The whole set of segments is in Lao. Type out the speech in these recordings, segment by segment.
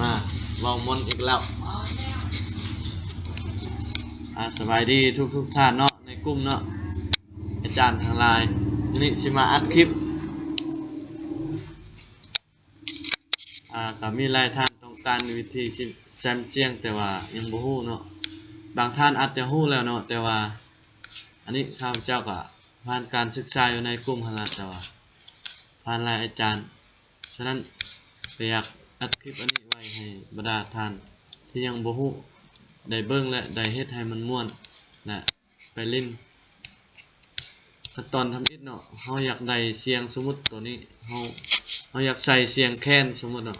ມາເວົ້າມ່ວນອີກແລ້ວ. ອາ ສະບາຍດີທຸກໆທ່ານເນາະ ໃນກຸ່ມເນາະ ອາຈານທັງຫຼາຍ. ມື້ນີ້ຊິມາອັດຄລິບ ອາ ກະມີຫຼາຍທ່ານຕ້ອງການວິທີແຊມສຽງ ແຕ່ວ່າຍັງບໍ່ຮູ້ເນາະ. ບາງທ່ານອາດຈະຮູ້ແລ້ວເນາະ ແຕ່ວ່າອັນນີ້ຂ້າພະເຈົ້າກະຜ່ານການສຶກສາຢູ່ໃນກຸ່ມຫັ້ນລະ ແຕ່ວ່າຜ່ານຫຼາຍອາຈານ. ສະນັ້ນ ກະຢາກອັດຄລິບອັນນີ້ໄວ້ໃຫ້ບັນດາທ່ານທີ່ຍັງບໍ່ຮູ້ໄດ້ເບິ່ງ ແລະ ໄດ້ເຮັດໃຫ້ມັນມ່ວນ ແລະ ໄປຫຼິ້ນ. ຂັ້ນຕອນທຳອິດເນາະ ເຮົາຢາກໄດ້ສຽງ ສົມມຸດໂຕນີ້ ເຮົາ ເຮົາຢາກໃສ່ສຽງແຄນ ສົມມຸດເນາະ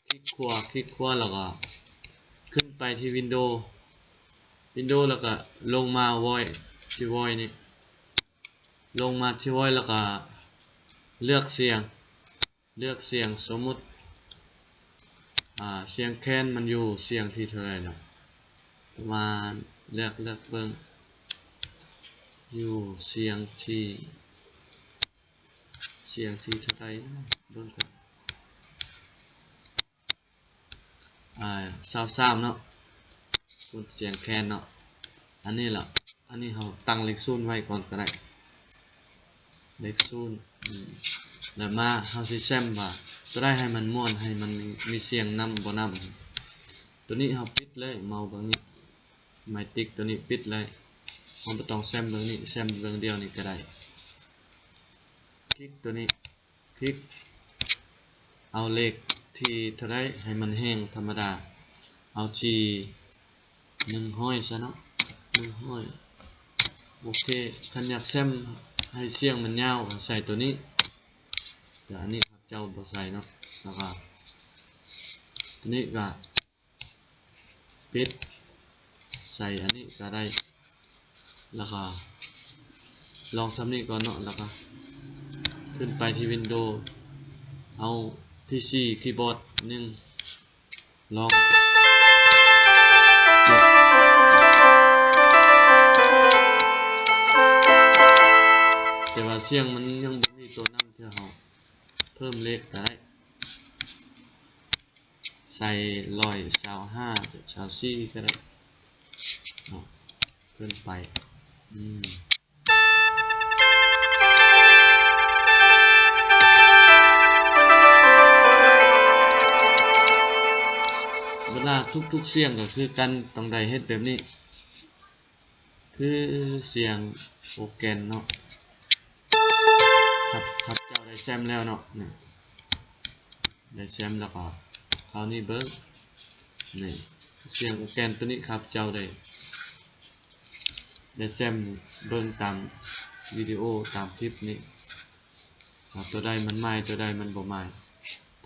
ຄລິກຂວາ ຄລິກຂວາ ແລ້ວກໍຂຶ້ນໄປທີ່ວິນໂດ ວິນໂດ ແລ້ວກໍລົງມາວອຍ ທີ່ວອຍນີ້ ລົງມາທີ່ວອຍ ແລ້ວກໍເລືອກສຽງ ເລືອກສຽງ ສົມມຸດ ອາ ສຽງແຄນມັນຢູ່ສຽງທີ່ເທົ່າໃດເນາະ ປະມານ ເລືອກ ເລືອກເບິ່ງ ຢູ່ສຽງທີ່ ສຽງທີ່ເທົ່າໃດເນາະ ເບິ່ງກ່ອນ. ອາ ຊາວສາມເນາະ ກົດສຽງແຄນເນາະ. ອັນນີ້ລະ ອັນນີ້ເຮົາຕັ້ງເລກສູນໄວ້ກ່ອນກໍໄດ້ ເລກສູນ. ອາ ແລ້ວມາເຮົາຊິແຊມວ່າໂຕໃດໃຫ້ມັນມ່ວນ ໃຫ້ມັນມີ ມີສຽງນຳບໍ່ນຳ. ໂຕນີ້ເຮົາປິດເລີຍ ເມົາສ໌ເບິ່ງນີ້ ໄມຕິກໂຕນີ້ປິດເລີຍ ເຮົາບໍ່ຕ້ອງແຊມເບິ່ງນີ້ ແຊມເບິ່ງດຽວນີ້ກໍໄດ້. ຄລິກໂຕນີ້ ຄລິກ ເອົາເລກທີ່ເທົ່າໃດໃຫ້ມັນແຮງທຳມະດາ ເອົາທີ່ໜຶ່ງຮ້ອຍຊະເນາະ ໜຶ່ງຮ້ອຍ. ໂອເຄ ຄັນຢາກແຊມໃຫ້ສຽງມັນຍາວ ໃສ່ໂຕນີ້ ແຕ່ອັນນີ້ຂ້າພະເຈົ້າບໍ່ໃສ່ເນາະ. ແລ້ວກໍໂຕນີ້ກໍ ປິດ ໃສ່ອັນນີ້ກໍໄດ້ ແລ້ວກໍລອງສ່ຳນີ້ກ່ອນເນາະ ແລ້ວກໍຂຶ້ນໄປທີ່ວິນໂດ ເອົາພີຊີຄີບອດໜຶ່ງ ລອງ ແຕ່ວ່າສຽງມັນຍັງບໍ່ມີໂຕນຳເທື່ອ ເຮົາເພີ່ມເລກກໍໄດ້ ໃສ່ຮ້ອຍຊາວຫ້າ ຊາວສີ່ກໍໄດ້ເນາະ ເກີນໄປ. ອືມ ບັນດາທຸກໆສຽງກໍຄືກັນ ຕ້ອງໄດ້ເຮັດແບບນີ້. ຄືສຽງໂອແກນເນາະ ຄັບ ຄັບເຈົ້າໄດ້ແຊມແລ້ວເນາະ ນີ້ ໄດ້ແຊມແລ້ວກໍຄາວນີ້ເບິ່ງ ນີ້ ສຽງໂອແກນໂຕນີ້ ຄັບເຈົ້າໄດ້ ໄດ້ແຊມ ເບິ່ງຕາມວິດີໂອ ຕາມຄລິບນີ້ ວ່າໂຕໃດມັນໝາຍ ໂຕໃດມັນບໍ່ໝາຍ.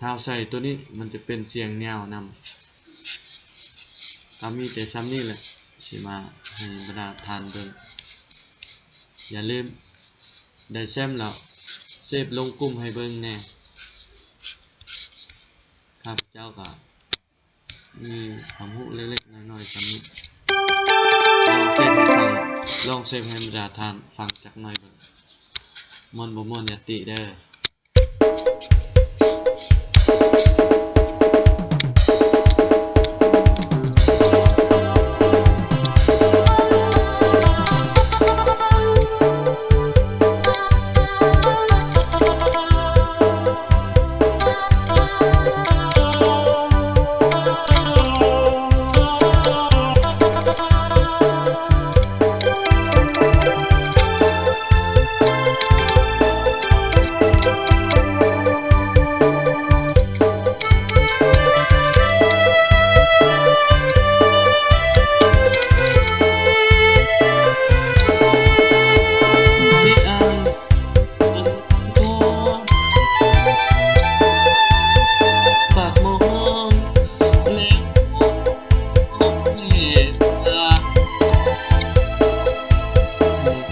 ຖ້າເຮົາໃສ່ໂຕນີ້ມັນຈະເປັນສຽງຍາວນຳ. ກໍມີແຕ່ສ່ຳນີ້ແຫຼະ ຊິມາໃຫ້ບັນດາທ່ານເບິ່ງ. ຢ່າລືມ ໄດ້ແຊມແລ້ວ ເຊບລົງກຸ່ມໃຫ້ເບິ່ງແດ່. ຂ້າພະເຈົ້າກໍ ມີຄວາມຮູ້ເລັກໆນ້ອຍໆສ່ຳນີ້ ລອງເຊບໃຫ້ຟັງ ລອງເຊບໃຫ້ບັນດາທ່ານຟັງຈັກໜ້ອຍເບິ່ງ ມ່ວນບໍ່ມ່ວນຢ່າຕິເດີ້. ປາກມອງແລະ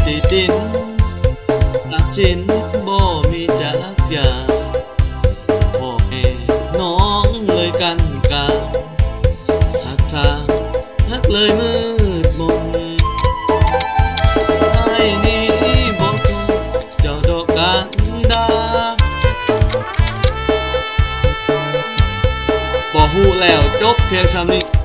ທີ່ດິນສັກສິນບໍ່ມີຈັກຢ່າງ ພໍ່ແມ່ນ້ອງເລີຍກັນການ ຫາກທາງຮັກເລີຍມືດມົນ ອ້າຍນີ້ບໍ່ ເຈົ້າດອກກັນດາ ບໍ່ຮູ້ແລ້ວ ຈົບພຽງສ່ຳນີ້.